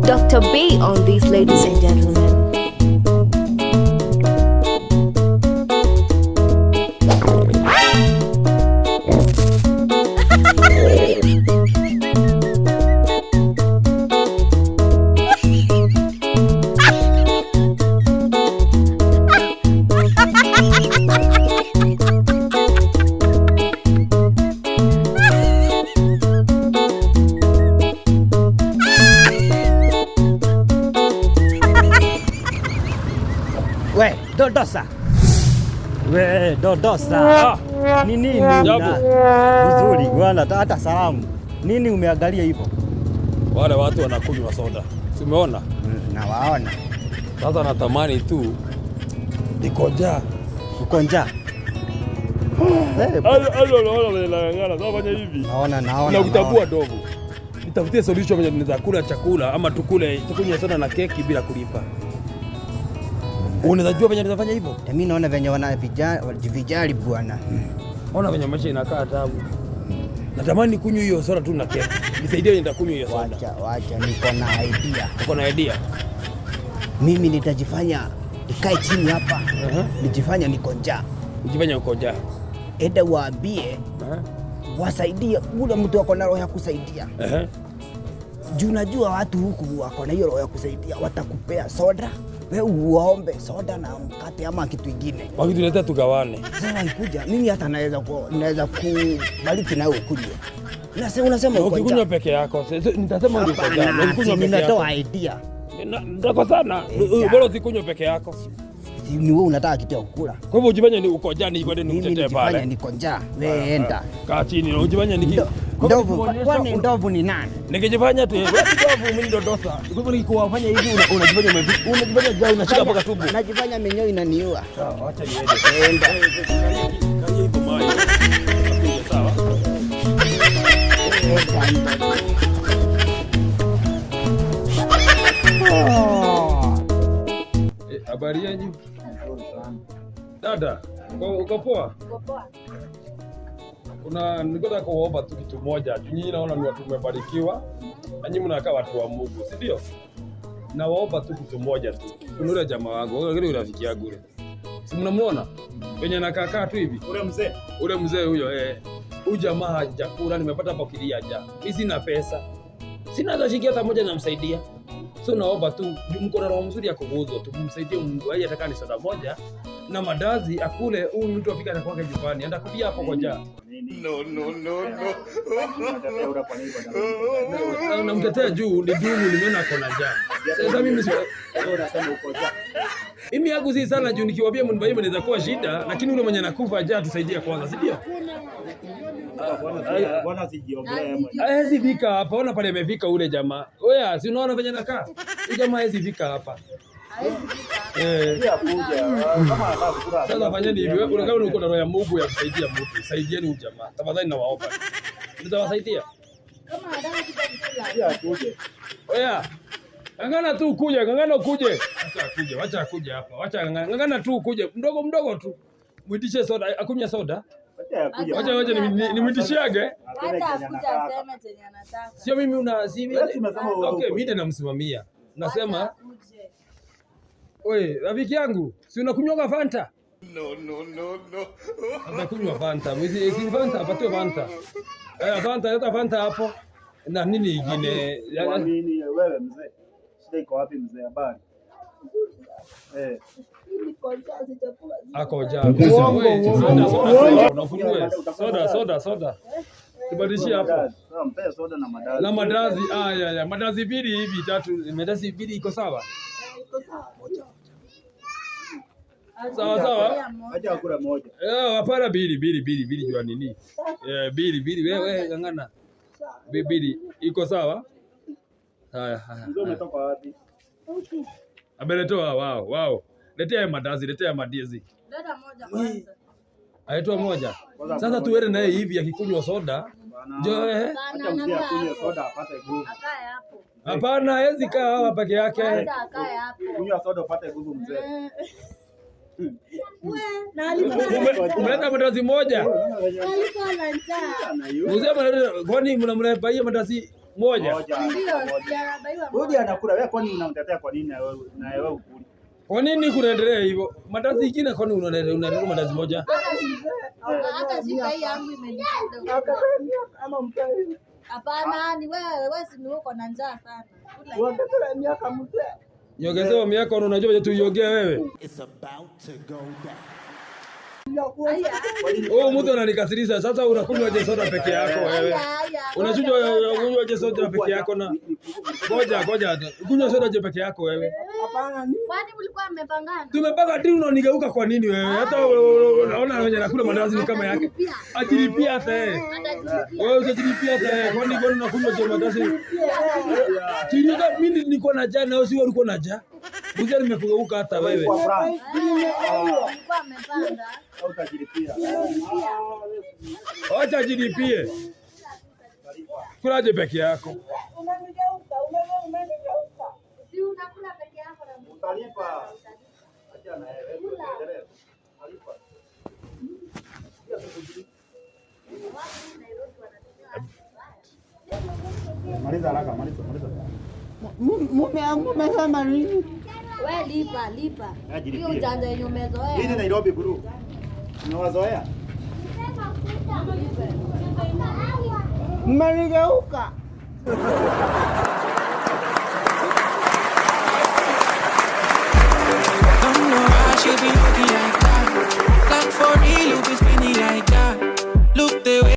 Dr. B on these, ladies and gentlemen. We, dodosa. We, dodosa. Ah, Ni nini? Jambo. Mzuri bwana, hata salamu. Nini umeangalia hivyo? Wale watu wanakunywa soda, si umeona? Nawaona. Sasa natamani tu niko njaa. Uko njaa? Eh, Sasa fanya hivi naona naona. na kutambua naona. ndovu, nitafutie solution venye tunaweza kula chakula ama tukule tukunywe soda na keki bila kulipa. Unaweza jua venye tunafanya hivyo? Na mimi naona venye wana vijali bwana. Ona venye maisha inakaa tabu. Natamani kunywa hiyo soda tu na keki. Nisaidie venye nitakunywa hiyo soda. Wacha wacha, niko na idea. Uko na idea? Mimi nitajifanya nikae chini hapa. Nijifanya niko njaa. Ujifanye uko njaa. Enda waambie wasaidie ule mtu ako na roho ya kusaidia. Juu najua watu huku wako na hiyo roho ya kusaidia, watakupea soda, we uwaombe soda na mkate ama kitu ingine. Wakituletea tugawane. Sasa ikuja mimi hata naweza kubariki nawe ukunywe. Unasema uko Ukikunywa njaa. peke yako, nitasema uko njaa. Hapana, Ukikunywa si peke yako. ninatoa idea. Ndakosana. Eh, Bora usikunywe peke yako. Si ni wewe unataka kitu ya kukula. Kwa hivyo ujifanye ni uko njaa, ni kwende Mimi nikutetee nijifanye pale. niko njaa, wewe enda. Kaa chini, ujifanye niki. Ndovu, kwani ndovu ni nani? Nikijifanya tu wewe ndovu, mimi ndo dosa. Kwa hivyo nikikuwafanya hivi unajifanya unajifanya njaa unashika mpaka tumbo. Najifanya minyoo inaniua. Sawa, acha niende. Enda. Kalia hivyo mai. Nakuja, sawa. Enda. Oh. Habari yenu? Dada, uko poa? Kuna nilikuwa kuomba tu kitu moja. Juu nyinyi naona ni watu mmebarikiwa na nyinyi mnakaa watu wa Mungu, si ndio? Nawaomba tu kitu moja tu. Kuna yule jamaa wangu, yule rafiki yangu yule. Si mnamuona? Venye anakaa tu hivi. Ule mzee Ule mzee huyo eh. Huyu jamaa hajakula, nimepata hapo kilia njaa. Mimi sina pesa. Sina hata shilingi hata moja namsaidia. So naomba tu juu mko na roho mzuri ya kuguzwa tu msaidie Mungu. Haya ataka ni soda moja na madazi akule, huyu mtu afika na kwake nyumbani. Atakulia hapo kwa njaa. No, no, no, no. Namtetea juu ni dumu, nimeona ako na njaa. Sasa mimi si mimi yangu si sana juu nikiwaambia mnibaie inaweza kuwa shida, lakini ule mwenye anakufa njaa tusaidie kwanza, si ndio? Bwana sijiombee mwenyewe. Hawezi fika hapa, ona pale amefika ule jamaa. Oya, si unaona venye anakaa? Huyu jamaa hawezi fika hapa. Eh. Sasa fanyeni hivi, wewe kama uko na roho ya Mungu ya kusaidia mtu, saidieni huyu jamaa. Tafadhali nawaomba. Nitawasaidia. Oya. Ng'ang'ana tu ukuje, ng'ang'ana ukuje. Acha akuje, wacha akuje hapa. Wacha ng'ang'ana, ng'ang'ana tu ukuje. Mdogo mdogo tu. Mwitishe soda, akunywe soda. Wacha wacha nimwitishiage. Hata akuja aseme chenye anataka. Sio mimi una si Wewe si unasema wewe Okay, uko. mimi namsimamia. Nasema, Wacha akuje. "Wewe rafiki yangu, si unakunywa Fanta?" No, no, no, no. Atakunywa Fanta. Mwizi si Fanta, apatiwe Fanta. Eh, Fanta, leta Fanta hapo. Na nini ingine? Kwa nini wewe mzee? Shida iko wapi mzee? Habari. Eh. Ako njaa. Wewe, soda, soda, unakunywa soda, soda, soda. Tubadilishie hapo. Sasa mpe soda na madazi. Na madazi, ah, ya, ya, madazi mbili hivi tatu, madazi mbili iko sawa? Sawa sawa. Acha akule moja. Eh, hapana mbili mbili mbili mbili jua nini? Eh, mbili mbili wewe wewe ng'ang'ana. Mbili iko sawa? Haya haya. Mzee umetoka wapi? Ameletewa wao wao. Letea madazi, letea madizi. Dada moja kwanza. Aitoa moja. Sasa tuende naye hivi akikunywa soda. Njoo eh. Acha mzee akunywe soda apate nguvu. Akae hapo. Hapana, hawezi kaa hapa peke yake. Acha akae hapo. Kunywa soda upate nguvu mzee. We, na alikuwa na njaa. Umeleta mandazi moja. Alikuwa na njaa. Mzee kwani mnamlepa mandazi moja? Moja. Ndio, Moja. sijarabaiwa Huyu moja. anakula wewe, kwani unamtetea kwa nini na wewe na wewe ukuli? Kwa nini kunaendelea hivyo? Mandazi ingine kwani unaleta mandazi moja? Hata shika hii yangu imenishinda. Hapana, ni wewe, wewe si ni uko na njaa sana. Kula hii. Niongezewa miaka unajua je tuiongee wewe. Aya, Huyu mtu ananikasirisha. Sasa unakunywa je soda peke yako wewe? aya, aya. Unachuja unakunywa je soda peke yako na ngoja ngoja. Kunywa soda je peke yako wewe? Kwani mlikuwa mmepangana? Tumepaka deal unanigeuka kwa nini wewe? Hata unaona wenye nakula mandazi ni kama yake. Ajilipia hata yeye. Atajilipia. Wewe utajilipia hata yeye. Kwani kwani unakunywa je mandazi? Tulikuwa mimi nilikuwa na njaa na wewe si wewe ulikuwa na njaa. Mzee nimekugeuka hata wewe. Kwa Frank Mlikuwa mmepanga. au utajilipia. Wacha ajilipie. Kulaje peke yako? Si unakula peke yako na mtu. Utalipa. Acha na wewe, endelea. Utalipa. Maliza haraka, maliza, maliza. Mume wangu umesema nini? We lipa, lipa. Ajilipie. Hiyo ujanja yenye Hii ni umezoea. Nairobi bro. Umewazoea? Mmenigeuka. Don't know why she be looking like that. Like for